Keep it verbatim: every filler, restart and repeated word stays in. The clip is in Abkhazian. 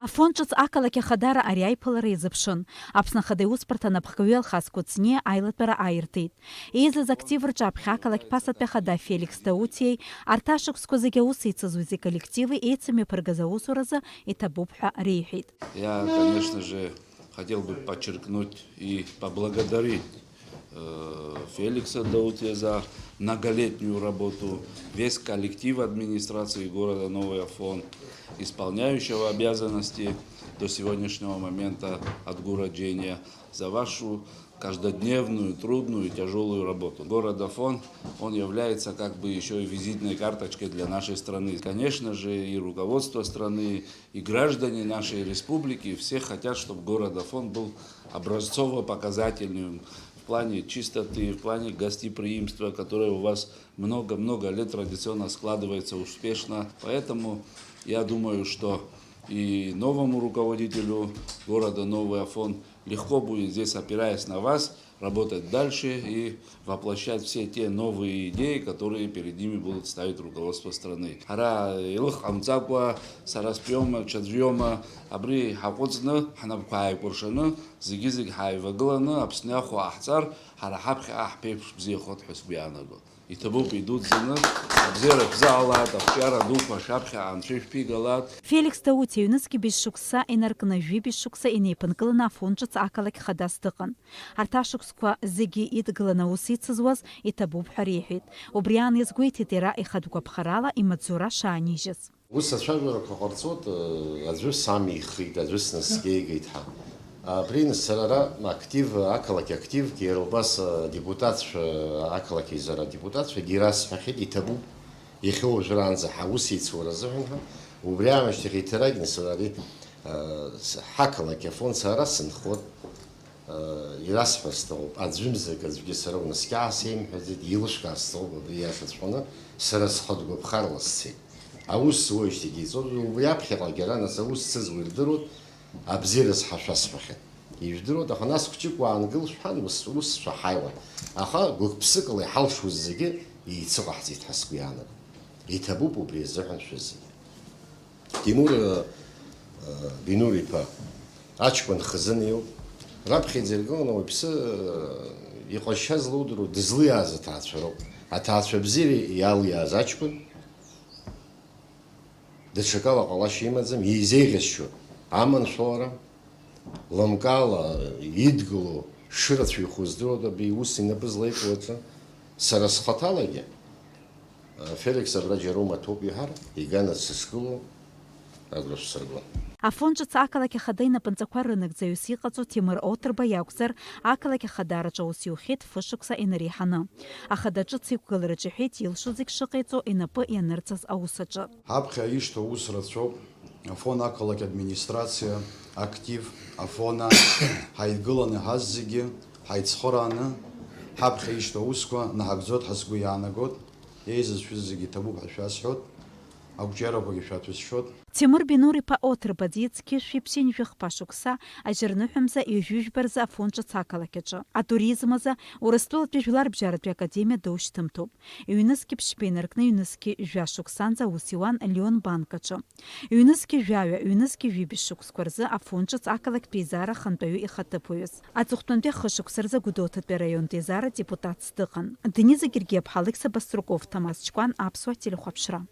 Афонд ҿыц ақалақь ахадара ари аиԥылара иазыԥшын. Аԥсны Ахада иусбарҭа анапхгаҩы Алхас Кәыҵниа аилатәара ааиртит. Еизаз актив рҿаԥхьа ақалақь ԥасатәи ахада Феликс Даутиеи арҭ ашықәсқәа зегьы аус еицызузи коллективи еицымҩаԥыргаз аусуразы иҭабуп ҳәа реиҳәеит. Я, конечно же, хотел бы подчеркнуть и поблагодарить э, Феликса Даутия за многолетнюю работу, весь коллектив администрации города Новый Афон, исполняющего обязанности до сегодняшнего момента от Гураджения, за вашу каждодневную, трудную и тяжелую работу. Город Афон, он является как бы еще и визитной карточкой для нашей страны. Конечно же, и руководство страны, и граждане нашей республики, все хотят, чтобы город Афон был образцово-показательным в плане чистоты, в плане гостеприимства, которое у вас много-много лет традиционно складывается успешно. Поэтому я думаю, что и новому руководителю города Новый Афон легко будет здесь, опираясь на вас, работать дальше и воплощать все те новые идеи, которые перед ними будут ставить руководство страны. Ҳара еилых ҟамҵакәа, сара стәиома, ҽаӡәиома, абри ҳаҟәыҵны, ҳнапқәа ааикәыршаны, зегьы-зегь ҳааивагыланы Аԥсны ахәа ҟаҳҵар, ҳара ҳаԥхьаҟа ҳԥеиԥш бзиахоит ҳәа сгәы иаанагоит. Иҭабуп идуӡӡаны, абзиара шәзаалааит, ақәҿиара дуқәа шәаԥхьаҟа Анцәа ишәԥигалааит. Феликс Даутиа ҩнызқьи быжь шықәса инаркны, жәибжь шықәса инеиԥынкыланы Афон ҿыц ақалақь хадас дыҟан. Арҭ ашықәсқәа зегьы идгыланы аус ицызуаз иҭабуп ҳәа реиҳәеит. Убри аан иазгәеиҭеит иара ихатә гәаԥхарала имаҵзура шаанижьыз. Ус ацәажәарақәа ҟарҵоит, э, аӡәы самихит, аӡәы снаскьеигеит ҳәа. Абри нас сара ара актив, ақалақь активгьы, иара убас, э, адепутатцәа, ақалақь еизара адепутатцәагьы ирасҳәахьеит, иҭабуп, иахьа уажәраанӡа ҳаус еицура азыҳәан ҳәа. Убри аамышьҭахь еиҭаракны сара ари, э, с-, ҳақалақь Афон сара сынхоит. Ирасҳәар сҭахуп, аӡәымзар аӡәгьы сара унаскьа сеимҳәаӡеит, еилышәкаар сҭахуп абри иашаҵәҟьаны, сара схатә гәаԥхарала сцеит. Аус зуеижьҭеигьы иҵоит, убри аԥхьаҟагьы ара нас аус зцыз уи рдыруеит, абзиараз ҳәа шәасҳәахьан. Ижәдыруеит, аха нас хәҷык уаангыл шәҳәан, ус, ус шәаҳаиуан. Аха гәык-ԥсыкала иҳалшоз зегьы еицыҟаҳҵеит ҳәа сгәы иаанагон. Иҭабуп убри азыҳәан шәызегьы. Тимур, э, э, Бинур-иԥа, аҷкәын хазына иоуп. Раԥхьа иӡыргыланы уаҩԥсы, э, иҟазшьа злоудыруа дызлиааз аҭаацәа роуп. Аҭаацәа бзиара иалиааз аҷкәын, даҽакала ҟалашьа имаӡам, еизеиӷьасшьо аманшәалара, лымкаала идгыло шырацәаҩхо здыруада абри ус инапы злаику аҿы? Сара схаҭалагьы, Феликс абра џьара умаҭәоуп иҳәар, иганы сышгылоу агәра шәсыргон. Афон ҿыц ақалақь ахада инапынҵақәа рынагӡаҩыс иҟаҵоу Ҭемыр Оҭырба иакәзар, ақалақь ахадараҿы аус иухьеит фышықәса инареиҳаны. Ахада ҿыц иқәгылараҿ иҳәеит илшо зегь шыҟаиҵо инапы ианырҵаз аус аҿы. Ҳаԥхьа ишьҭоу ус рацәоуп, Афон ақалақь администрациа актив, Афона, ҳаидгыланы ҳаззегьы, ҳаицхырааны, ҳаԥхьа ишьҭоу аусқәа наҳагӡоит ҳәа сгәы иаанагоит. Еизаз шәызегьы иҭабуп ҳәа шәасҳәоит, ақәҿиарақәагьы шәацәысшьоит. Ҭемыр Бинур-иԥа Оҭырба зицқьышәи ԥшьынҩажәи хԥа шықәса ажьырныҳәа мза ҩажәи жәба рзы Афон ҿыц ақалақь аҿы, атуризм азы Урыстәылатәи жәларбжьаратәи академиа доушьҭымҭоуп. Ҩнызқьи ԥшьба инаркны ҩнызқьи жәа шықәсанӡа аус иуан Лион банк аҿы. Ҩнызқьи жәаҩа, ҩнызқьи жәибжь шықәсқәа рзы Афон ҿыц ақалақьтә еизара ахантәаҩы ихаҭыԥуаҩыс. Аҵыхәтәантәи хышықәса рзы Гәдоуҭатәи араионтә еизара депутатс дыҟан. Дениза Гергиаԥҳа, Алықьса Баструков, Ҭамаз Чкәан, Аԥсуа телехәаԥшра.